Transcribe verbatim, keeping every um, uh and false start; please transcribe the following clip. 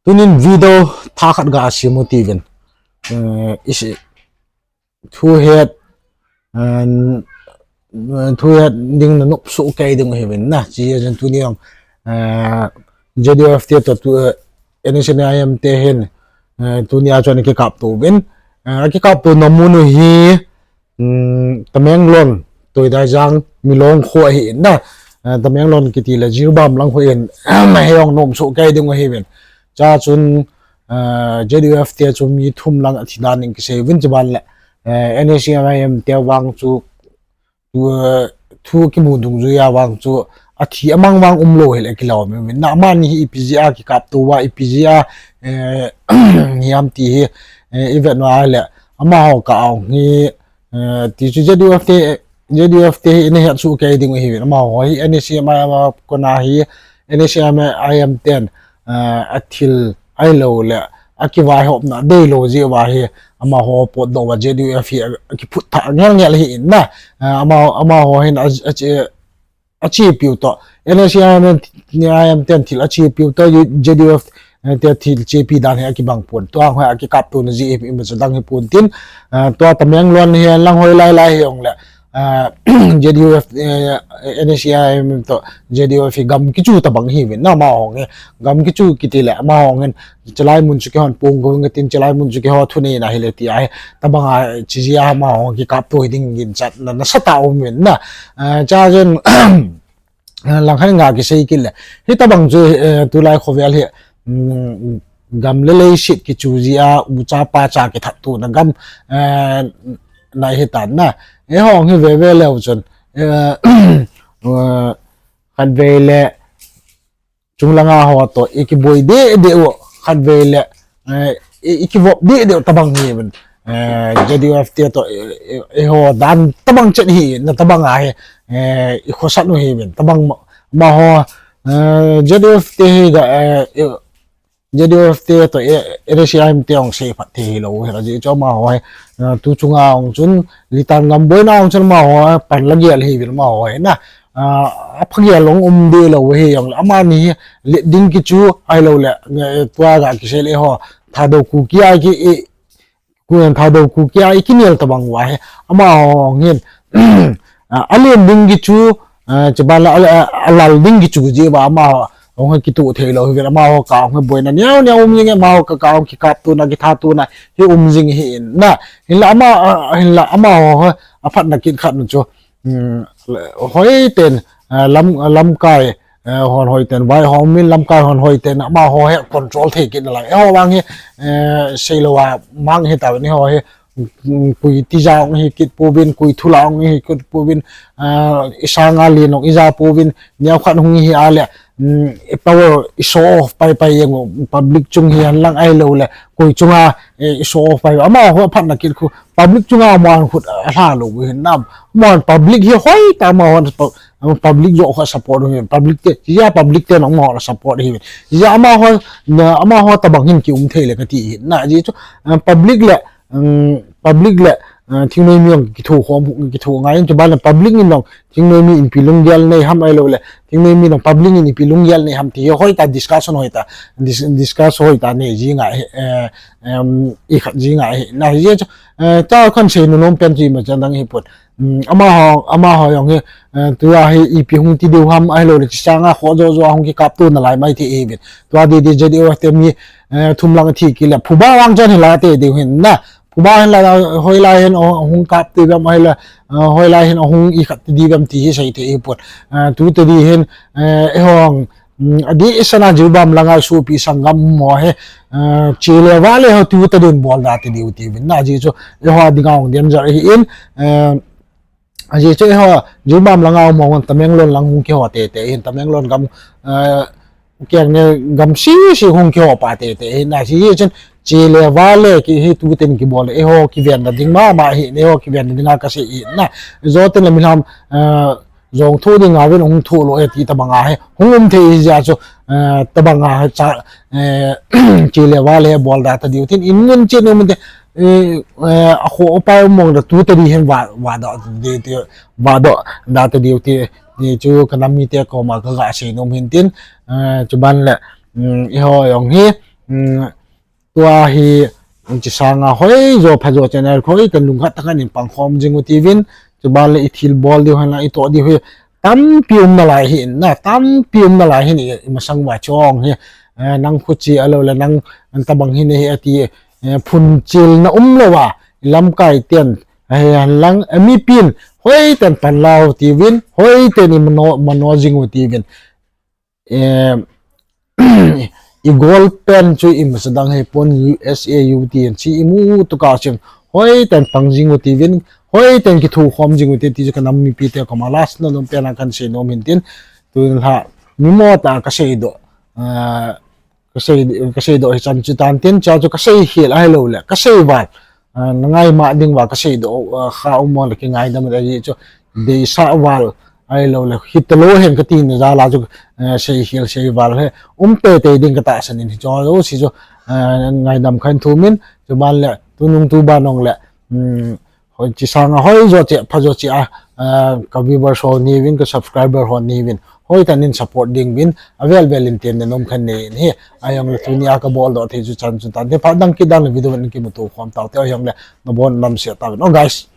Tunin video thakhat ga simu tivin. Eh, isi, thu het, eh, thu het ding na nopso kei ding hivin na. Chi jen tuni ang, eh, J D F te to tu, eh, N S C N I M te hin, eh, tuni a chuan kikap tu vin. Eh, kikap tu na munu hi, um, Tamenglong, Toidaizang, Milong kho ahi in na. Eh, Tamenglong kiti le Jiribam lang kho in, hei hung nom so kei ding ahi vin. Cha chun, eh, J D F te chu mi thum lang athi dan in kisei vin chi ban le, eh, N S C N I M te vang chu, tu, eh, thu kimu dungjui a vang chu athi amang vang um lo hile kilawm in na. Amani hi ipi jia kikap tu va ipi jia, eh, hiam ti hi, eh, i vet na le amaho ka ong hi, eh, ti chu J D F te, J D F te hi ina hiat su kei ding hi vin. Amaho hi N S C N I M a kona hi N S C N I M ten, eh, a thil ai lo le a kivaihopna dei lo jia va hi amaho potdoh va J D F hi a kiphut thah ngel ngel hi in na. Eh, ama, amaho hin a, a, a chepiu to. N S C N I M ten thil a chepiu to, J D F, eh, te thil chepi dan hi a kibang pon. Tua hoi a kikap tu na ji i, i ma chu dang hi pon tin. Eh, tua Tamenglong hi lang hoi lai lai hi ong le. Eh, J D F, eh, N S C N I M to J D F hi gam kichu tabang hi vin na amaho hi. Gam kichu kiti le amaho hin Chilai mun chu kihon pung ko nge tin chilai mun chu kiho thu nei na hile ti a hi. Tabang a chi jia amaho kikap tu hi ding ginchat na, na sa ta um vin na. Eh, cha jen, eh, lang khan nga kisei kit le. Hi tabang chu, eh, tulai khovel hi, mm, gam le leiset kichu jia, u cha pa cha kithat tu na gam, eh, na hi tan na. Eiho hi ve ve leu chun, eh, eh, khat ve le, chunglanga ho to, i kiboi de de u, khat ve le, eh, i, i kivop de de u tabang hi vin. Eh, J D F te to, eh, eh, eiho dan tabang chet hi, na tabang a hi, eh, i khosat u hi vin. Tabang ma, amaho, eh, J D F te hi ga, eh, eh, J D F te to, eh, N S C N I M te ong sei phat te hi lo, hi la ji cho amaho hi, eh, tu chunga ong chun, litan gam boina ong chun amaho, eh, pan la gial hi vin amaho hi na. Ah, a phagial ong um de lo hi ong le. Amani hi let ding kichu ai lo le, eh, tua ga kisei le ho. Thadou Kuki a ki, eh, ku en Thadou Kuki a i kinel tabang va hi. Amaho hin, ah, a len ding kichu, ah, chi ban la, a, a, a lal ding kichu ji va amaho. Ong hi kitu thei lo hi vin amaho ka ong hi boina neo neo um jing e amaho ka ka ong kikap tu na kithat tu na hi um jing hi in na. Hinla ama, ah, hinla amaho hi a phatna kit khat nu chu. Hmm, hoi ten, eh, lam, lamkai, eh, hon hoi ten, vaihom min lamkai hon hoi ten, amaho hi control thei kit na lai. Eiho vang hi, eh, sei lo a mang hi ta ni ho hi, mm, kui tija ong hi kit pu vin, kui thula ong hi kit pu vin, eh, i sanga lin ong i ja pu vin, neo khat hung hi a le, mm, i power i show off pai pai jeng u, public chung hi an lang ai lo le, kui chunga, eh, i show off pai. Amaho a phatna kit khu, public chunga amaho khut a hla lo u hin nam. Amaho public hi hoi ta amaho pu-, public jo kha support u hin. Public te, ya public te na amaho support hi. Ya amaho, na amaho tabang hin ki um thei le ka ti hin. Na ji chu, eh, public le, um, public le, eh, thingnoi mi ong kithu khom, kithu ngai in chu ban le public in ong thingnoi mi inpi lunggel nei ham ai lo le. Thingnoi mi ong public in inpi lunggel nei ham ti hi hoi ta discussion hoi ta, dis-, discuss hoi ta nei ji ngai, eh, em, i khat ji ngai na ji chu, eh, ta khan sei nu nom pen chi ma chan dang hi put. Um, amaho, amaho jong hi, eh, tua hi ipi hung ti diu ham ai lo le chi sanga kho jo jo hung kikap tu na lai mai ti i vin. Tua di di J D F te mi, eh, thum lang thi ki le phuba wang chan hi la te diu hin na. Phuba hin la hoi lai hin o hung kap ti bam ai la, eh, hoi lai hin o hung i khat ti di bam ti hi sei te i put. Eh, tu te di hin, eh, e hong, mm, a di i sana Jiribam langa supi sanggam mo he, eh, chile vale ho tu ta din bol da ti diu ti vin na ji chu, eiho a dinga ong dian jar hi in, eh, a ji chu eiho Jiribam langa mo ngon Tamenglong lang hung kiho te te hin Tamenglong gam, eh, kiang ne gam si si hung kiho pa te te hin na ji chun chile vale ki hi tu ten ki bol eiho ki ven da ding ma ma hi eiho ki ven da dinga ka sei hi na jo ten la mi lam, eh, jong thu ding a vin hung thu lo e ti tabang a he. Hung um thei hi ja chu, eh, tabang a he cha, eh, chile vale bol da ta diu tin in ngun che no mun te, eh, eh, a kho pa mong da tu ta di hin va, va da di ti, va do da ta diu ti, ti chu ka nam mi te ko ma ka ga sei nom hin tin, eh, chu ban le, mm, eiho jong hi, Tua hi, chi sanga hoijo phajo channel khoi ten lungkhat tah in pangkhom jing u tiuvin, chuban le ithilbol diu hen lang itoh diu hi tampi um nalai hin na, tampi um nalai hin imasang uva chong hi, nang khuche ahilou le nang, nang tobang hin hi ati, phunchilna umlouva, ilamkai ten, ahihen lang mipin hoiten pan lau tiuvin, hoiten imano, mano jing u tiuvin. I goal pen chu imacha dang hipon, U S A U T in chi imu tuka chun hoiten pang jing u tiuvin, hoiten kithokhom jing u ti, ti chu kanam mipite koma last na nom pen a kahin seinom hin tin, tun la mimo tah a kaseidoh, kasei, kaseidoh hichan chu tan tin, chua chu kaseikhel ahiloule kasei val, nangaima dinguva kaseidoh kha um le kingaidam ahi chu, deisah val ahiloule hitalou hen katina jal a chu, seikhel seival hi um teitei ding katahsan in, hicheho jouse chu ngaidam kahin thumin, chuban le tunung tuban jongle, chi sanga hoijo cheh phajo cheh a, ka viewers ho neiyuvin, ka subscriber ho neiyuvin, hoitah in support dinguvin avel vel in temna nom kahin nei in ahi. Ahijongle tunia kaboldoh thei chu chan chu tan tin, phat dang kit dang le video in kimuto khom taute, ahijongle nabon lamseh tauvin o guys.